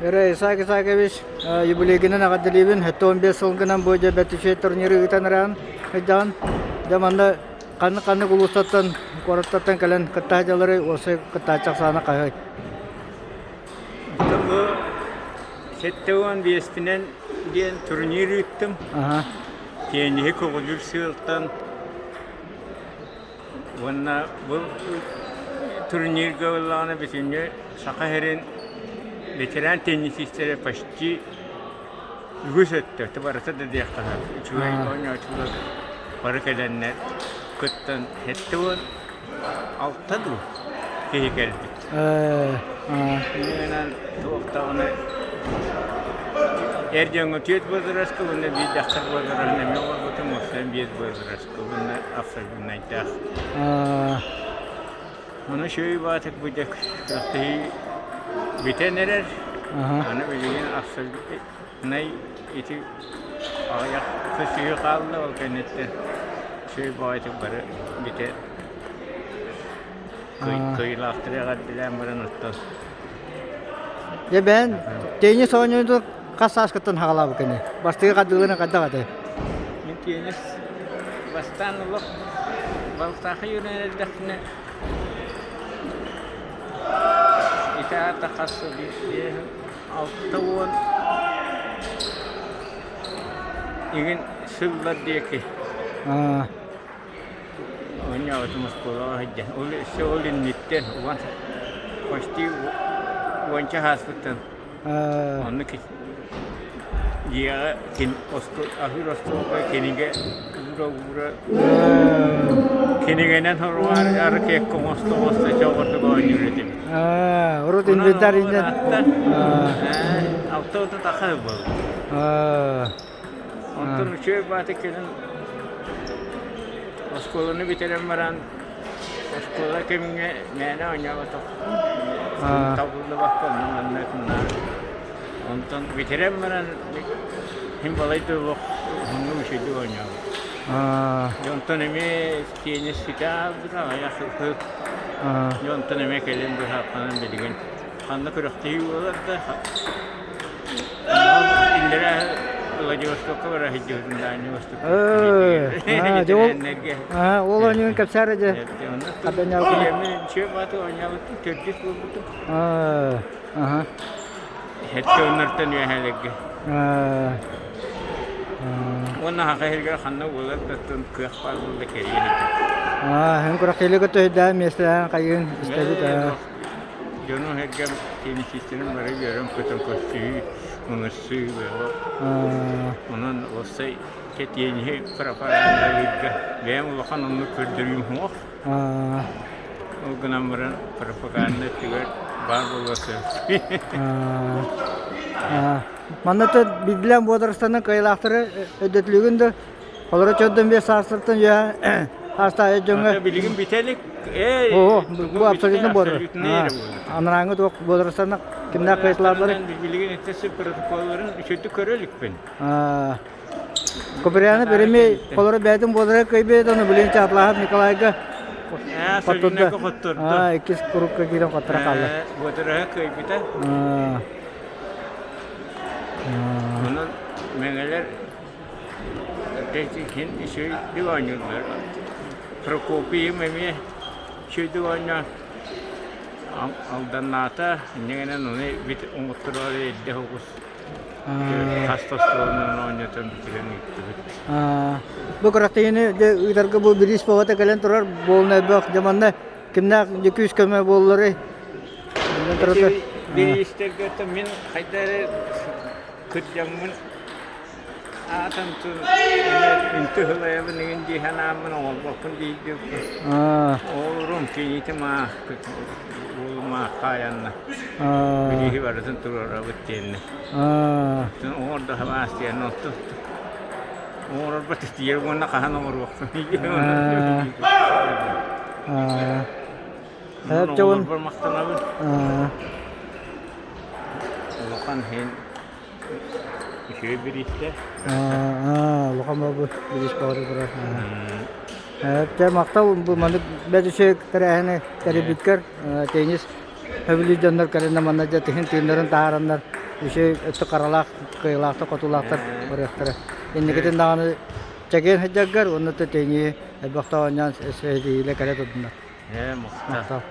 Эрэ Исаак Исаакович юбилейгынан эҕэрдэлиибин. 75 сылгынан бу дьэ бэрт турниры ыытан ыраан сылдьаҕын. Дьэ манна ханнык-ханнык улуустартан, куораттартан кэлэн кытта сылдьалларый, уопсай кыттааччы ахсаана хаһый? Бу 75-пинэн диэн турнир ыыттым. Тенниһи көҕүлүүр сыалтан Уонна бу турнирга ыллаҕына бүтүннүү Саха сирин ветеран теннисистэрэ почти үгүс өттө барыта да диэххэ сөп. Үчүгэй оонньооччулар бары кэлэннэр кыттан 76 дуу киһи кэлбит. Иннинэн туох даҕаны эр дьоҥҥо түөрт возраска уонна биир дьахтар возраһын эмиэ оҥорбутум, уопсайынан биэс возраска. Уонна абсолютнайдаах. Ону үчүгэй баатык бу дьэ күрэхтэһии бүтэн эрэр. Аны билигин абсолютнай ити аҕыйах көрсүһүү хаалла ол кэнниттэн үчүгэй баҕайытык бары бүтэ кыайыылаахтары эҕэрдэлээн баран оттон Дьэ бэйэн теннис оонньуутун хас сааскыттан саҕалаабыккыный? Бастакы хардыыларын хайдах этэй? Мин теннис бастаан олох балтаахай үөрэнэр эрдэхпинэ ити аата хас сыл 60 игин сыллар диэки Оонньообутум оскуолаҕа сылдьан. Ол өссө ол инниттэн уон почти уонча сааспыттан оннук дьиэҕэ аһыыр остуолга кинигэ уура-уура кинигэнэн хоругар арыкыакка оҥосто-оҥосто чоҕурдук оонньуур этим. Урут инвентарь иннин 6 тахса буолла. Онтон үчүгэй баата кэлин оскуоланы бүтэрэн баран оскуола кэмҥэ мээнэ оонньооботох табыллыбакка онно манна Онтон бүтэрэн баран син балайда олох уһуннук үчүгэйдик оонньообут. Дьонтон эмиэ тиэнис ситэ аалбыта аҕыйах сыл. Дьонтон эмиэ кэлин быһааппанан билигин ханна күрэхтэһии буолар да Иллэрээ Владивостокка бара сылдьыбытым Дальний Востокка. Ол оонньуун кэпсээр дьэ. Үчүгэй бааты оонньообуттум, төрдүс буолбутум. Хэттэ оннортон үөһээлэргэ. Уонна хаха иһиргэр ханна буолар да кыах баар буолла кэрийэ сылдьар. Эн күрэхтэһиилэ көтөһүдэ миэстэлээн хайыын истэбит. Дьону-сэргэм теннисистэрин бары үөрэн-көтөн көрсүһүү, ыҥырсыы бөҕө. Онон уопсай тенниһи пропагандалыырга бэйэм улахан оннук көрдөрүүм суох. Ол гынан баран пропаганда өттүгэр баар буолуо сөп. Манна биирдилээн буодарыстанан кыайыылаахтары өйдөтүлүгүн да Олоро чөрдөн биэс саастартан үөһэ саастаах дьоҥҥо Билигин бүтэ илик. Оо, бу абсолютно буолар. Анарааҥҥы туох буоларыстарна кимнээх кыайтылаабылары Билигин итти протоколларын үчүгдүк көрө иликпин. Копыряны береми холоро бэйэтин буолара кыйбыт, ону билин Чаатлааһап Николайга хотторда. Хотторда. Иккис курукка киирэн хоттора хаалла. Буотараһа кыайбыта. Онон мэҥэлэр Кин үчүгэйдик оонньууллар. Прокопийым эмиэ үчүгэйдик оонньоон Алданнаата, инньэ гынан ону бит оҥоттороору эрдэ соҕус хас да остуолунан оонньотон бүтэрэн ыыттыбыт. Бу күрэхтэһиини дьэ ыытарга бу бириис бөҕөтө кэлэн турар буолна элбэх дьэ манна кимнээх дьэ күүс-көмө буолларый? Бириистэргэ мин хайда эрэ кырдьаммын Аатым үнтү сылайабын игин дии санааммын оҥорбоппун диирдиэппин. Оҕолорум кийиитим аах уолум аах хаайанна. Билииһи барытын туруорабыт диэннэ. Оҥордо хабаас диэн оттон оҥорорбот тиийэр уонна хаһан оҥоруохпун Оҕолорбор махтанабын. Улахан иһин Үчүгэй бириистэ. Улахан буолбут бириис баҕары турар. Дьэ махтал бу маннык бэрт үчүгэй тэрээһини тэрийбиккэр теннис сөбүлүүр дьоннор кэлэннэр манна дьэ тыһын тыыннарын таһаараннар. үчүгэй өттө харалаах, кыайыылаахтар, хотуулаахтар барыахтара. Инникитин даҕаны чэгиэн сылдьаргар уонна тэҥии элбэхтэ оонньоон ситиһиилэр кэлэ турдуннар. Ээ, махтал. Махтал.